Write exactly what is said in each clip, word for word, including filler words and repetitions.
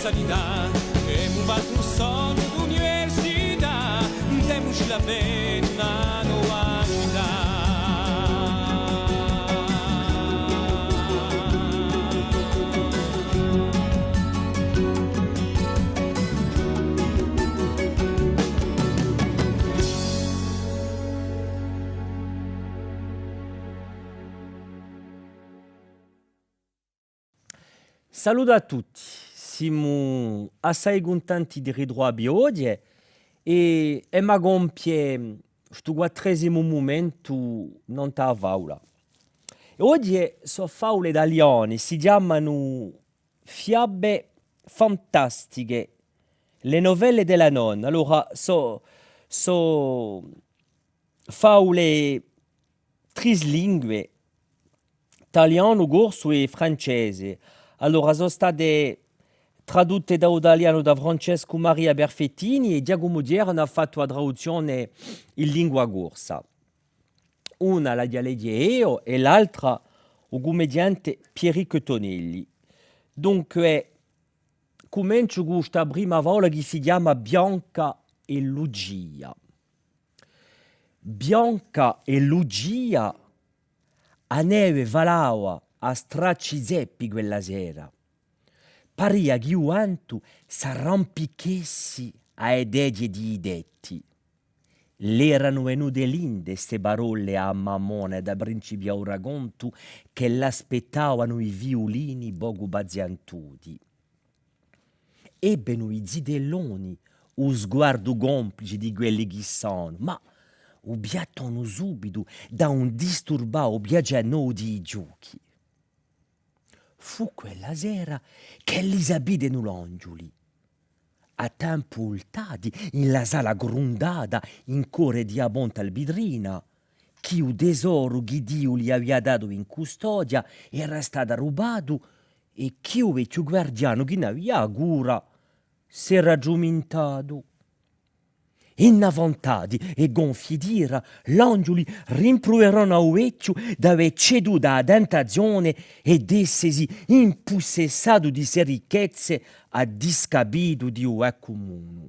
Emu fattu u sognu d'università, demuci la penna à a nova cità. Salutu à tutti, simu assai cuntenti di ritruvà vi oghje è, è emu à compie stu quattresimu mumentu nant'à a faula. È oghje sò faule taliane, si chjamanu fiabe fantastiche, le novelle della nonna. Allora, sò, sò faule trislingue, talianu, corsu è francese. Allora, sò state tradutte da u talianu da Francescu Maria Perfettini è Ghjacumu Tierno hà fattu a traduzzione in lingua corsa. Una l'aghju à leghje eiu è l'altra u cummediante Pierrick Tonelli. Dunque, cumenciu cù sta prima faula chì si chjama Bianca è Lucia. Bianca è Lucia, a neve falava à stracci zeppi quella sera. Paria chì u ventu s'arrampichessi à e teghje di i tetti. L'eranu venute linde ste parolle à a mammona da principià u racontu ch'ella aspettavanu i figliulini pocu pazientuti. Ebbenu i zitelloni u sguardu complice di quelli chì sanu, ma u piattonu subitu da ùn disturbà u piacè novu di i ghjochi. Fù quella sera ch'elli s'avvidenu l'anghjuli, à tempu vultati in la sala grundata in core di a ponta albitrina, chì u tesoru chì Diu li avia datu in custodia era statu arrubatu è chì u vechju guardianu chì n'avia a cura s'era addumintatu. Innavantati è gonfi d'ira, l'anghjuli rimpruveronu à u vechju d'avè cedutu à a tentazione è d'essesi impussessatu di ste ricchezze à discapitu di u bè cumunu.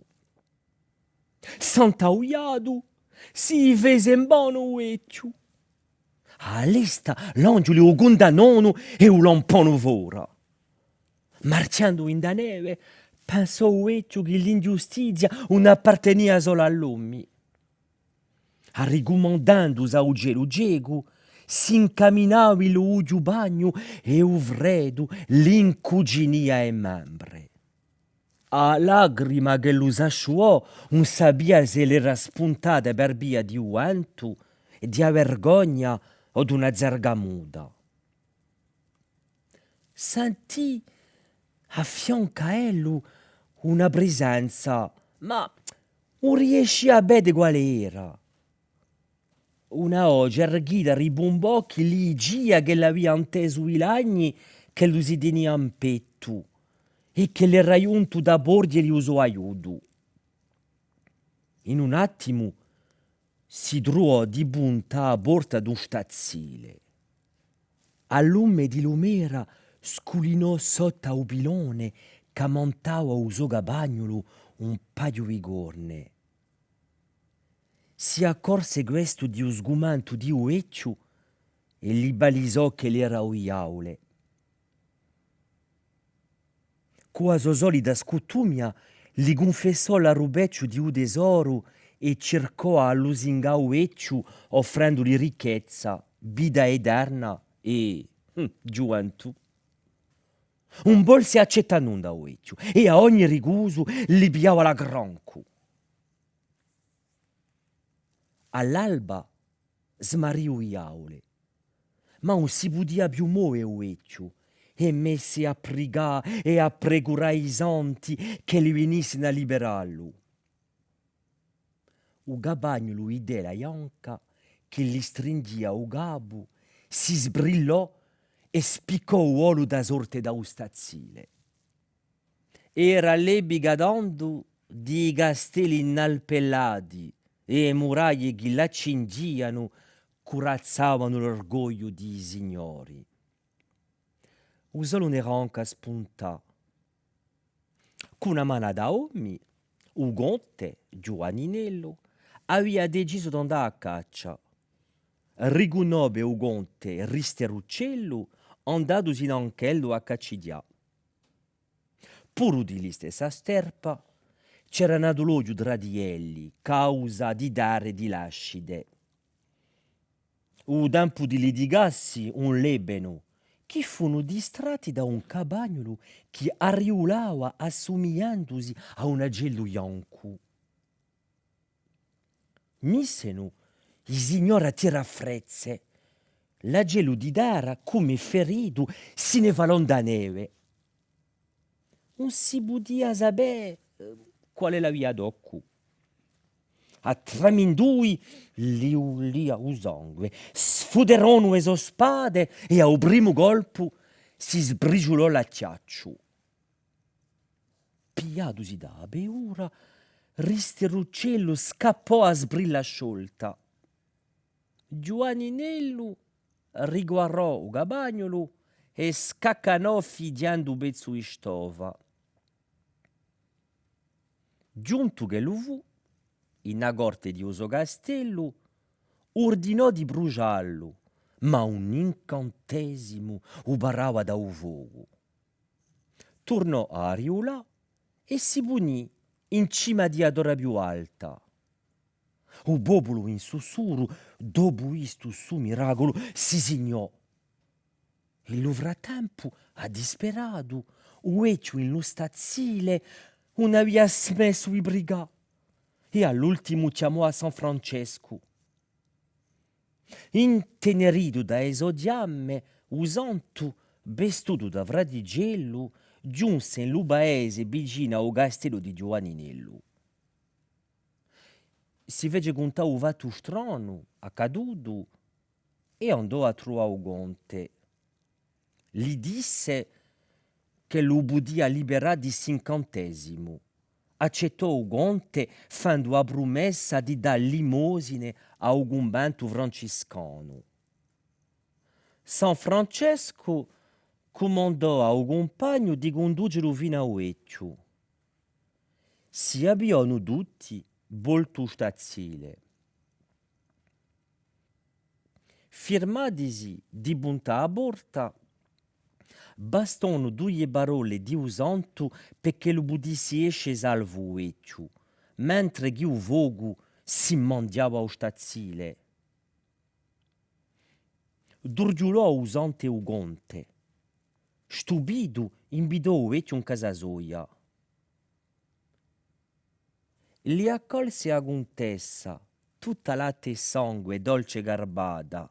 Sant'auiatu, si fece in vanu u vechju. À a lesta, l'anghjuli u cundannonu è u lamponu fora. Marchjendu in a neve, pensò u vechju chì l'inghjustizia ùn appartenia solu à l'omi. Arricumandendusi à u celu cecu, s'incaminava in lu bughju bagnu è u fredu l'incuginia e membre. A lacrima ch'ellu s'asciuò ùn sapia s'ella era spuntata per via di u ventu, di a vergogna o d'una zerga muta. Sentì à fiancu à ellu una prisenza, ma ùn riescia à vede quale era. Una voce erghita ribumbò chì li dicia ch'ella avia intesu i lagni ch'ellu si tenia in pettu è ch'ellu era ghjuntu da porghjeli u so aiutu. In un attimu si truvò di punta à a porta d'un stazzile. A lume di lumera sculinò sottu à u pilone ch'ammantava u so capagnulu un paiu di corne. Si accorse questu di u sgumentu di u vechju è li palisò ch'ellu era u diavule. Cù a so solita scuttumia, li cunfessò l'arrubecciu di u tesoru è circò à lusingà u vechju, offrenduli ricchezza, vita eterna è, hm, ghjuventù. Ùn volse accettà nunda u vechju, è à ogni ricusu li pigliava l'aggrancu. À l'alba smarì u diavule, ma ùn si pudia più move u vechju, è messe à prigà è à precurà i santi ch'elli vinissinu à liberallu. U capagnulu vidè la bianca chì li stringhjia u capu, si sbrillò è spiccò u volu da sorte da u stazzile. Era l'epica tandu di i castelli inalpellati è e muraglie chì l'accinghjianu curazzavanu l'orgogliu di i signori. U sole ùn era ancu à spuntà. Cù una manata d'omi, u conte Ghjuvanninellu avia decisu d'andà à caccia. Ricunobbe u conte Risteruccellu, andatusi in Anchellu à caccighjà. Puru di listessa sterpa, c'era natu l'odiu trà di elli, causa di dare di lascite. U tempu di litigassi ùn l'ebbenu, chì funu distratti da un capagnulu chì arriulava assumigliandusi à un acellu biancu. Missenu i signori à tirà frezze. L'acellu di terra, cum'è feritu, si ne falò in a neve. Ùn si pudia sapè, eh, quale l'avia toccu. À tramindui li bulia u sangue, sfuteronu e so spade è à u primu colpu si sbrisgiulò l'acciacciu. Pigliatusi da a paura, Risteruccellu scappò à sbrilla sciolta. Ghjuvanninellu riquarrò u capagnulu è scaccanò fighjendu u pezzu di stofa. Ghjuntu ch'ellu fù, in a corte di u so castellu, urdinò di brusgiallu, ma un incantesimu u parava da u focu. Turnò à arriulà è si punì in cima di a torra più alta. U populu in sussurru, dopu vistu stu miraculu, si signò. In lu frattempu, addisperatu, u vechju in lu stazzile ùn avia smessu di prigà è à l'ultimu chjamò à San Francescu. Inteneritu da e so chjamme, u santu, vestutu da fraticellu, ghjunse in lu paese vicinu à u castellu di Ghjuvanninellu. Si fece cuntà u fattu stranu accadutu è andò à truvà u conte. Li disse ch'ellu u pudia liberà di st'incantesimu. Accettò u conte, fendu a prumessa di dà limosine à u cunventu franciscanu. San Francescu cumandò à u cumpagnu di cunducelu finu à u vechju. Si avvionu tutti voltu u stazzile. Firmatisi di punta à a porta, bastonu duie parolle di u santu perch'ellu putissi esce salvu u vechju, mentre chì u focu si manghjava u stazzile. Durghjulò u santu è u conte. Stupitu, invitò u vechju in casa soia. Li accolse a cuntessa, tutta latte è sangue, dolce garbata.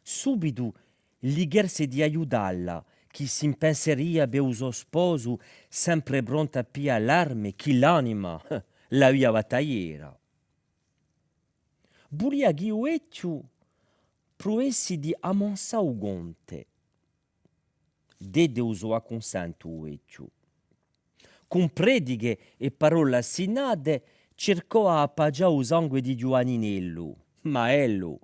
Subitu li chjerse di aiutalla, chì s'impensieria per u so sposu, sempre prontu à piglià l'arme, chì l'anima l'avia battagliera. Vulia chì u vechju pruvessi di ammansà u conte. Dette u so accunsentu u vechju. Cun prediche è parolle assinnate, circò à appacià u sangue di Ghjuvanninellu, ma ellu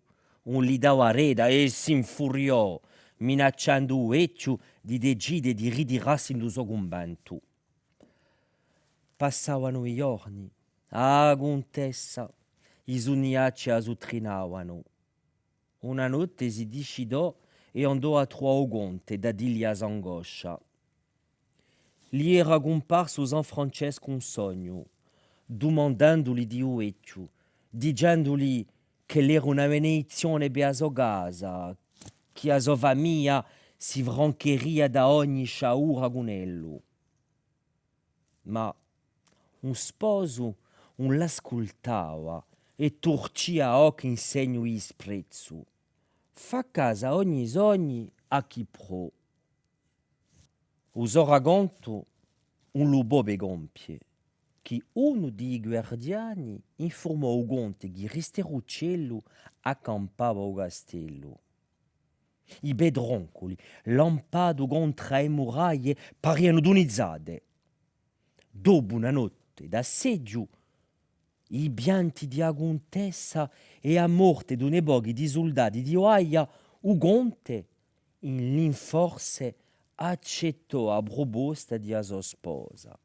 ùn li dava retta è s'infuriò, minacciandu u vechju di decide di ritirassi in u so cunventu. Passavanu i ghjorni, a cuntessa, i sunniacci a suttrinavanu. Una notte si discidò è andò à truvà u conte da dilli a s'angoscia. Li era cumparsu San Francescu in sognu, dumandanduli di u vechju, dicenduli ch'ellu era una benedizione per a so casa, chì a so famiglia si francheria da ogni sciagura cun ellu. Ma u sposu ùn l'ascultava è turcia a bocca in segnu di disprezzu. Fà casa ogni sognu à chì prò. U so racontu ùn lu pò bè compie, chì unu di i guardiani infurmò u conte chì Risteruccellu accampava à u castellu. I petronculi, lampatu contr'à e muraglie, parianu tunizate. Dopu una notte d'assediu, i pianti di a cuntessa è a morte d'uni pochi di suldati di Baia, u conte, in l'inforse, accettò a pruposta di a so sposa.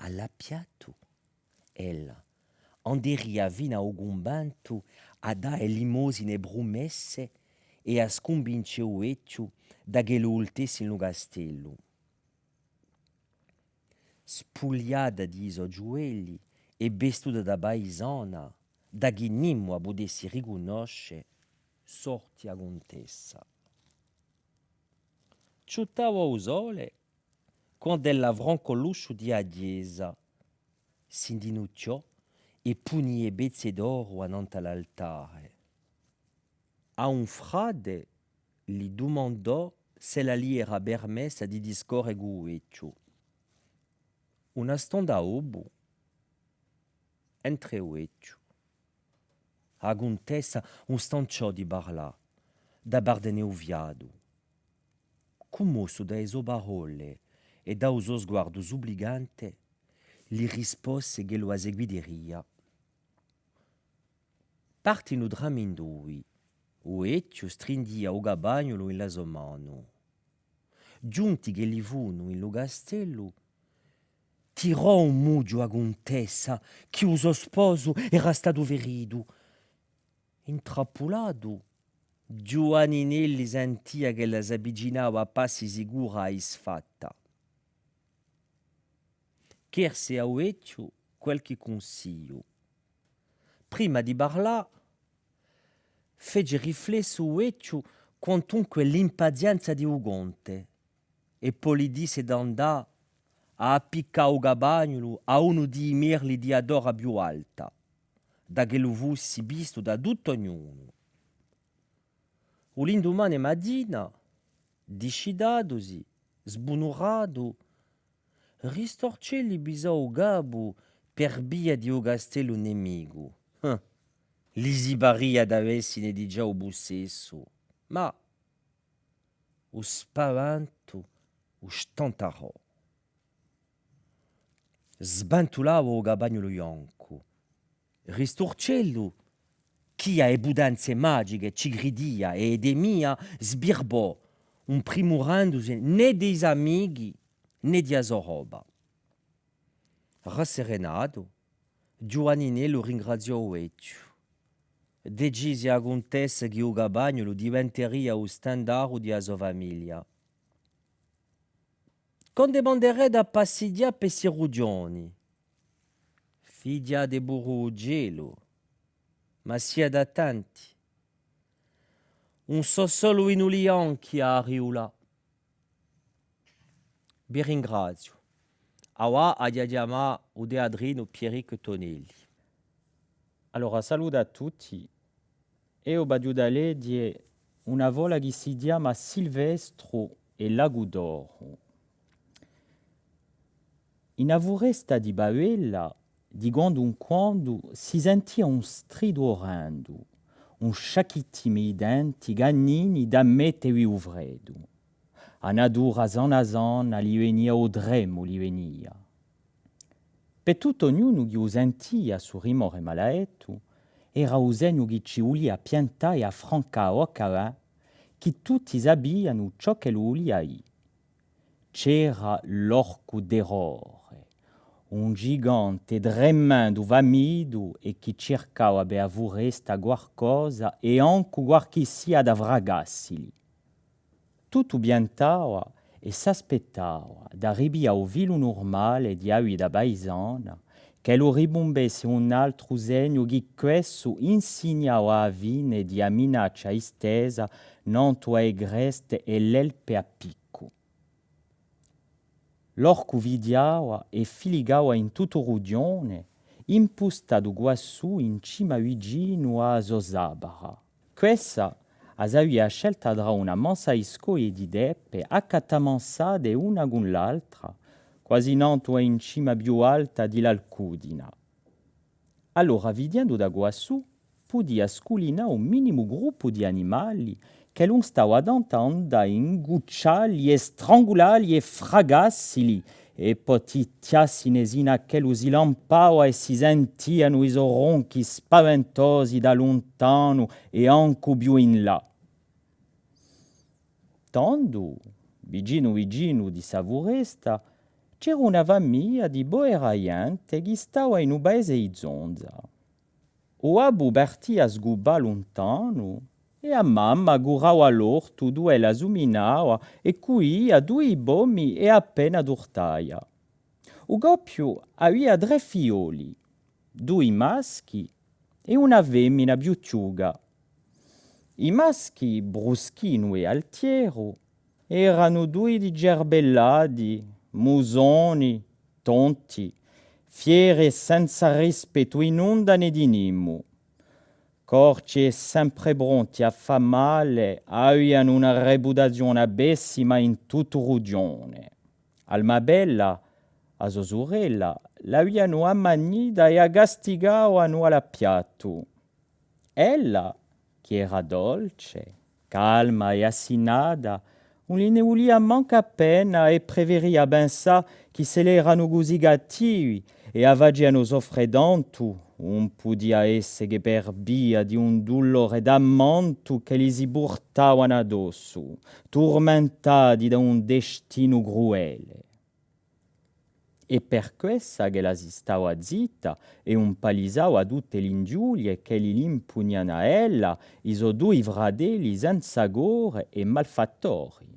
à l'appiattu, ella anderia finu à u cunventu à dà e limosine prumesse è à scunvince u vechju da ch'ellu vultessi in lu castellu. Spugliata di i so ghjuvelli è vestuta da paisana, da chì nimu a pudessi ricunnosce, sorti a cuntessa. Ciuttava u sole, quand'ella francò l'usciu di a ghjesa, s'indinucchjò è punì e pezze d'oru annant'à l'altare. À un frate li dumandò s'ella li era permessa di discorre cù u vechju. Una stonda dopu, entre u vechju, a cuntessa ùn stanciò di parlà, da perdene u fiatu. Cummossu da e so parolle è da u so sguardu supplicante, li risposse ch'ellu a seguiteria. Partinu tramindui, u vechju stringhjia u capagnulu in la so manu. Ghjunti ch'elli funu in lu castellu, tirò un mughju a cuntessa chì u so sposu era statu feritu. Intrappulatu, Ghjuvanninelli sentia ch'ella s'avvicinava à passi sicuri à a disfatta. Chjerse à u vechju qualchì cunsigliu. Prima di parlà, fece riflesse u vechju quantunque l'impazienza di u conte, è po li disse d'andà à appiccà u capagnulu à unu di i merli di a torra più alta, da ch'ellu fussi vistu da tuttu ognunu. U lindumane matina, discitatusi, sbunuratu, Ristorcelli pisò u capu per via di u castellu nemicu. Ah, li si paria d'avessine digià u pussessu, ma u spaventu u stantarò. Sbantulava u capagnulu biancu. Risturcellu, chì à e putenze magiche ci cridia è e temia, sbirbò, ùn primurendusi nè di i so amichi nè di a so roba. Rasserenatu, Ghjuvanninellu ringraziò u vechju. Decise a cuntessa chì u capagnulu diventeria u standardu di a so famiglia. Quandu manderete à passighjà per sti rughjoni, fighjate puru u celu, ma siate attenti. Ùn sò solu i nuli bianchi à arrivulà. Vi ringraziu. Avà aghju à chjamà u teatrinu Pierrick Tonelli. Allora, salutu à tutti. Eiu v'aghju da leghje una fola chì si chjama Silvestru è l'Agu d'Oru. In a furesta di Bavella, di quandu in quandu, si sentia un stridu orrendu, un sciacchittimu di denti, canini da mettevi u freddu. A natura sana sana li venia, u tremu li venia. Per tuttu ognunu chì u sentia stu rimore malalettu, era u segnu chì ci vulia piantà è affrancà o accavà, chì tutti sapianu ciò ch'ellu vulia dì. C'era l'orcu terrore, un gigante tremendu, famitu, è chì circava per a furesta quarcosa è ancu quarchissia da fracassili. Tuttu piantava è s'aspettava d'arripiglià u filu nurmale di a vita paisana, ch'ellu ribumbessi un altru segnu chì quessu insignava a fine di a minaccia istesa nantu à e creste è l'elpe à piccu. L'orcu fighjava è filicava in tuttu u rughjone, impustatu quassù in cima vicinu à a so sapara. Quessa a s'avia scelta trà una mansa di scoglie di teppe accattamansate una cun l'altra, quasi nantu à in cima più alta di l'alcudina. Allora, videndu da quassù, pudia sculinà u minimu gruppu di animali ch'ellu ùn stava tantu à andà inguccialli è strangulali è fracassili, è po tichjassine sinu à ch'ellu si lampava è si sentianu i so ronchi spaventosi da luntanu è ancu più in là. Tandu, vicinu vicinu di sta furesta, c'era una famiglia di povera ghjente chì stava in u paese di Zonza. U babbu partia à sgubbà luntanu è a mamma curava l'ortu duv'ella suminava è cuia dui pomi è appena d'urtaia. U coppiu avia trè figlioli, dui maschi è una femina più chjuca. I maschi, Bruschinu è Altieru, eranu dui dicerbellati, musoni, tonti, fieri è senza rispettu di nunda nè di nimu. Corci è sempre pronti à fà male, avianu una reputazione pessima in tuttu u rughjone. Almabella, a so surella, l'avianu ammanita è a castigavanu à l'appiattu. Ella, chì era dolce, calma è assinnata, ùn li ne vulia mancu appena è preferia pensà chì s'elli eranu cusì cattivi è a facianu soffre tantu, ùn pudia esse chè per via di un dulore tamantu ch'elli si purtavanu addossu, turmentati da un destinu cruele. È per quessa ch'ella si stava zitta è ùn palisava tutte l'inghjulie ch'elli l'impunianu à ella, i so dui fratelli senza core è malfattori.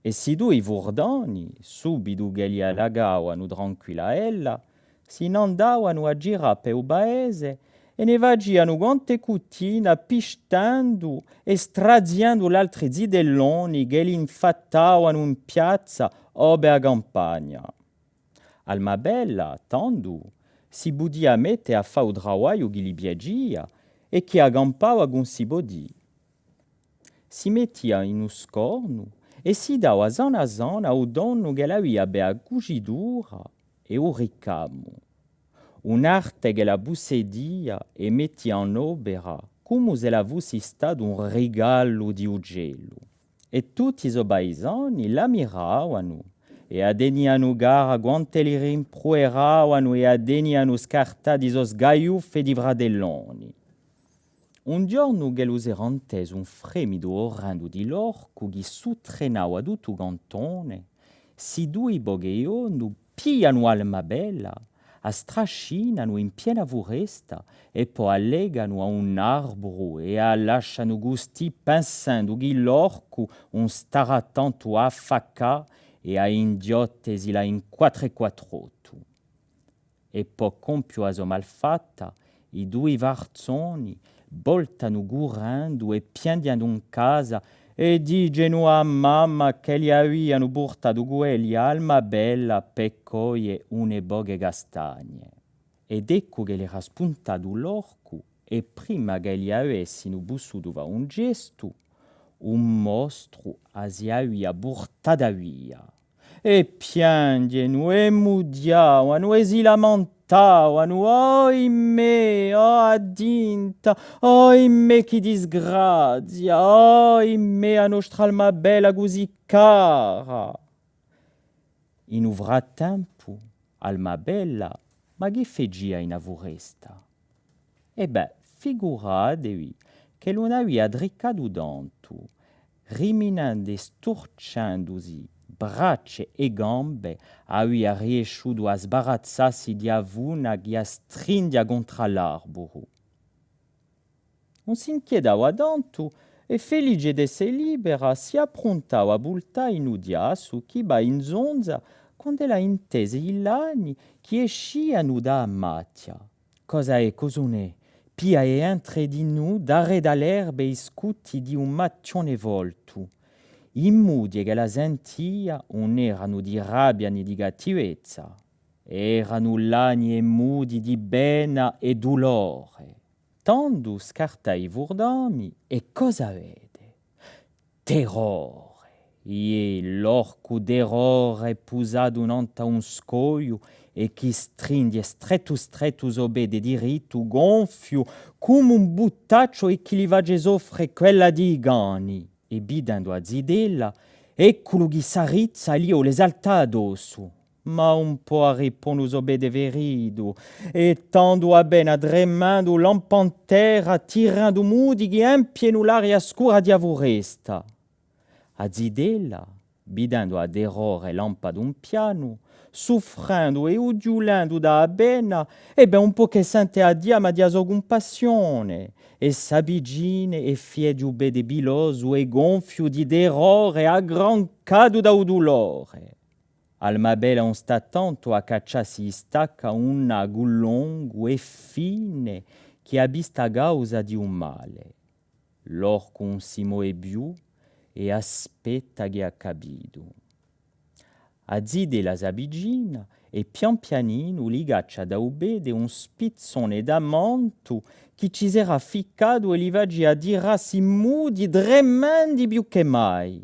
È sti dui furdani, subitu ch'elli a lacavanu tranquilla à ella, si n'andavanu à girà per u paese è ne facianu quante cutina, pistendu è straziendu l'altri zitelloni ch'elli infattavanu in piazza o per a campagna. Almabella, tandu, si pudia mette à fà u travagliu chì li piacia è chì a campava cun si podì. Si mettia in u scornu è si dava sana sana à u donnu ch'ella avia per a cucitura è u ricamu. Un'arte ch'ella pussedia è mettia in opera, cumu s'ella fussi statu un rigalu di u celu. È tutti i so paisani l'ammiravanu è a tenianu cara quant'elli rimpruveravanu è a tenianu scartata di so sgaiuffe di fratelloni. Un ghjornu ch'ellu s'era intesu un fremitu orrendu di l'orcu chì suttrenava tuttu u cantone, sti dui pochi ghjornu piglianu Almabella, a strascinanu in piena furesta è po a leganu à un arburu è a lascianu custì pensendu chì l'orcu ùn starà tantu à affaccà è à inghjottesila in quattru è quattr'ottu. È po compiu a so malfatta, i dui farzoni voltanu currendu è pienghjenu in casa è dicenu à mamma ch'elli avianu purtatu cù elli Almabella per coglie une poche castagne. Ed eccu ch'elli era spuntatu l'orcu è prima ch'elli avessinu pussutu fà un gestu, un mostru a si avia purtata via. È pienghjenu, è mughjavanu, è si lamantavanu: Oimè, oh a tinta, oimè chì disgrazia, oimè a nostra Almabella cusì cara! In u frattempu, Almabella, ma chì fecia in a furesta? È bè, figuratevi ch'ella ùn avia triccatu tantu, riminendu è sturcendusi bracce è gambe, avia riesciutu à sbarazzassi di a funa chì a stringhjia contr'à l'arburu. Ùn s'inchietava tantu è, felice d'esse libera, si appruntava à vultà in u chjassu chì và in Zonza, quand'ella intese i lagni chì escianu da a machja. Cosa hè, cosa ùn hè? Pia è entre dinù, daretu à l'erbe, i scutti di un machjone foltu. I mudi ch'ella sentia ùn eranu di rabbia nè di cattivezza, eranu lagni è mudi di pena è dulore. Tandu scarta i furdani è cosa vede? Terrore! Iè, l'orcu Terrore pusatu nant'à un scogliu è chì stringhje strettu strettu u so pede dirittu, gonfiu, cum'è un buttacciu è chì li face soffre quella di i cani. È videndu a zitella, ecculu chì s'arrizza è li vole saltà addossu. Ma ùn pò arripone u so pede feritu, è tandu appena tremendu lampa in terra, tirendu mudi chì empienu l'aria scura di a furesta. A zitella, videndu à terrore lampà d'un pianu, suffrendu è ughjulendu da a pena, è bè, un pocu sente a chjama di a so cumpassione, è s'avvicina è fighja u pede pilosu è gonfiu di terrore, aggrancatu da u dulore. Almabella ùn stà tantu à cacciassi di stacca un agu longu è fine chì hà vistu a causa di u male. L'orcu ùn si move più è aspetta chì hà capitu. A zitella s'avvicina è pian pianinu li caccia da u pede un spizzone d'amantu chì ci s'era ficcatu è li facia tirassi mudi, tremendi più chè mai.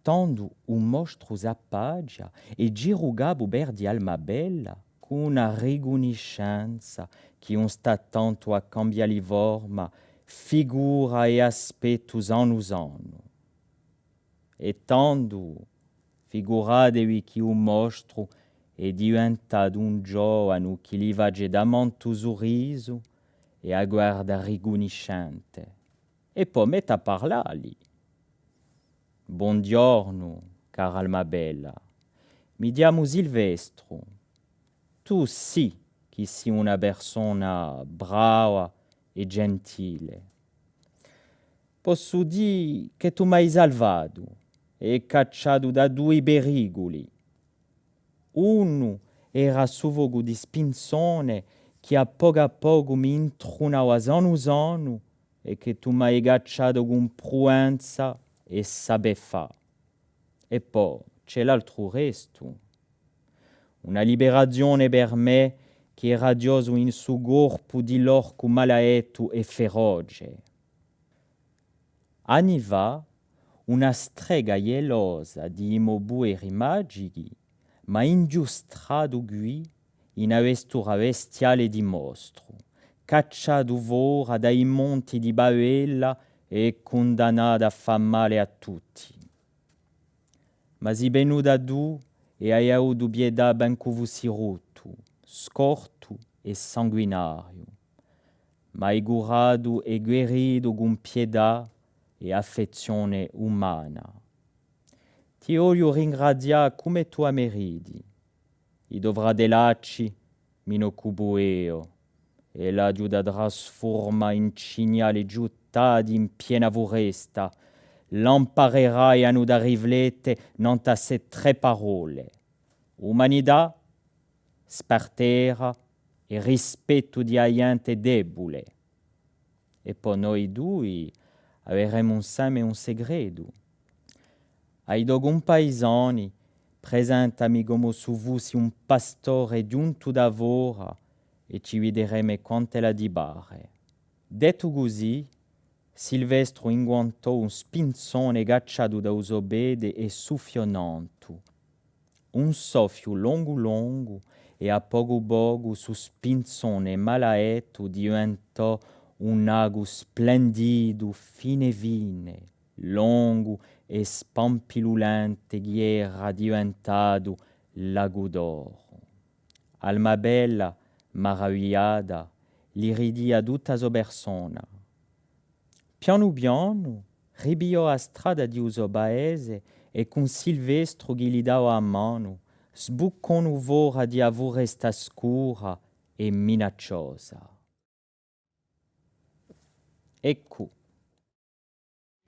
Tandu u mostru s'appaghja è gira u capu versu Almabella cù una ricunniscenza chì ùn stà tantu à cambià li forma, figura è aspettu sanu sanu. È tandu, figuratevi chì u mostru hè diventatu un giovanu chì li face tamantu surrisu è a guarda ricunniscente. È po mette à parlalli. Bonghjornu, cara Almabella. Mi chjamu Silvestru. Tù sì chì sì una persona brava è gentile. Possu dì chì tù m'hai salvatu è cacciatu da dui periculi. Unu era stu focu di spinzone chì à pocu à pocu mi intrunava sanu sanu è chì tù m'hai cacciatu cun prudenza è sapè fà. È po ci hè l'altru restu. Una liberazione per mè chì era chjosu in stu corpu di l'orcu malalettu è feroce. Anni fà, una strega ghjelosa di i mo puteri magichi m'hà inghjustratu quì in a vestura bestiale di mostru, cacciatu fora da i monti di Bavella è cundannatu à fà male à tutti. Ma sì venutu tù è hai avutu pietà bench'o fussi ruttu, scortu è sanguinariu. M'hai curatu è gueritu cun pietà è affezzione umana. Ti vogliu ringrazià cum'è tù a meriti. I to fratellacci mi n'occupu eiu, è l'aghju da trasfurmà in cignali ghjuttati in piena furesta. L'amparerai à anu da riflette nant'à ste trè parolle: umanità, spartera è rispettu di a ghjente debule. È po noi dui averemu inseme un segretu. À i to cumpaisani, presentami comu s'o fussi un pastore ghjuntu da fora è ci videremu quant'ella ti pare. Dettu cusì, Silvestru inguantò un spinzone cacciatu da u so pede è suffiò nantu. Un soffiu longu longu, è à pocu pocu stu spinzone malalettu diventò un agu splendidu, fine fine, longu è spampilulente, chì era diventatu l'agu d'oru. Almabella, maravigliata, li ridia tutta a so persona. Pianu pianu, ripigliò a strada di u so paese è cun Silvestru chì li dava a manu, sbucconu fora di a furesta scura è minacciosa. Eccu.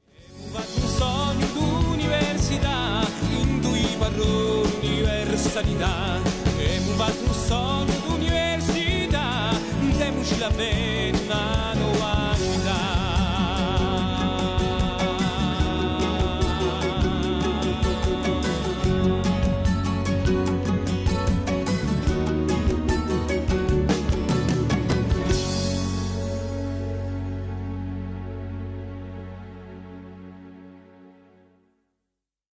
Emu fattu un sognu d'università, in dui parroni universalità. Emu fattu un sognu d'università, demucila bè.